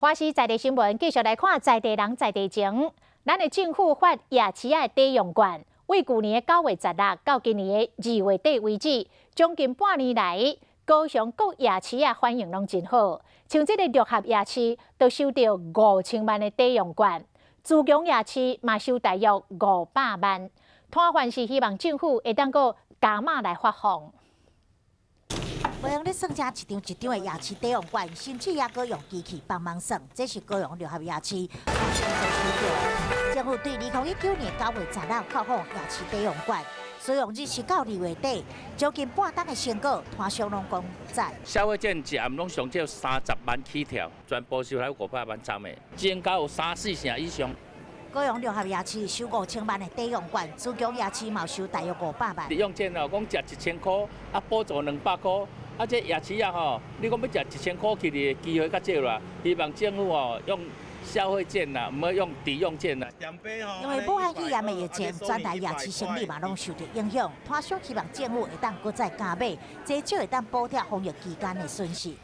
華視在地新聞繼續來看在地人在地情。咱的政府發夜市仔的抵用券，對舊年的9月16到今年的2月底為止，將近半年來，高雄各夜市仔反應攏真好。像這個六合夜市，就收著5000萬的抵用券，自強夜市嘛收大約500萬。攤販是希望政府會當閣加碼來發放。無用咧算這一張一張的夜市抵用券，甚至猶閣用機器幫忙算。這是高雄六合夜市。政府對2019年9月16發放夜市抵用券，使用日是到2月底，將近半冬的成果，攤商攏講讚。消費券一暗攏上少30萬起跳，全部收來500萬參的，增加有三四成以上。高雄六合夜市收5000萬的抵用券，自強夜市嘛收大約500萬。抵用券哦，講食1000箍，啊補助200箍，啊這夜市仔吼，你講欲食1000箍去的機會較少啦。希望政府吼用消費券啦，毋好用抵用券啦。因為武漢肺炎的疫情，全台夜市生意嘛攏受著影響。攤商希望政府會當閣再加碼，至少會當補貼防疫期間的損失。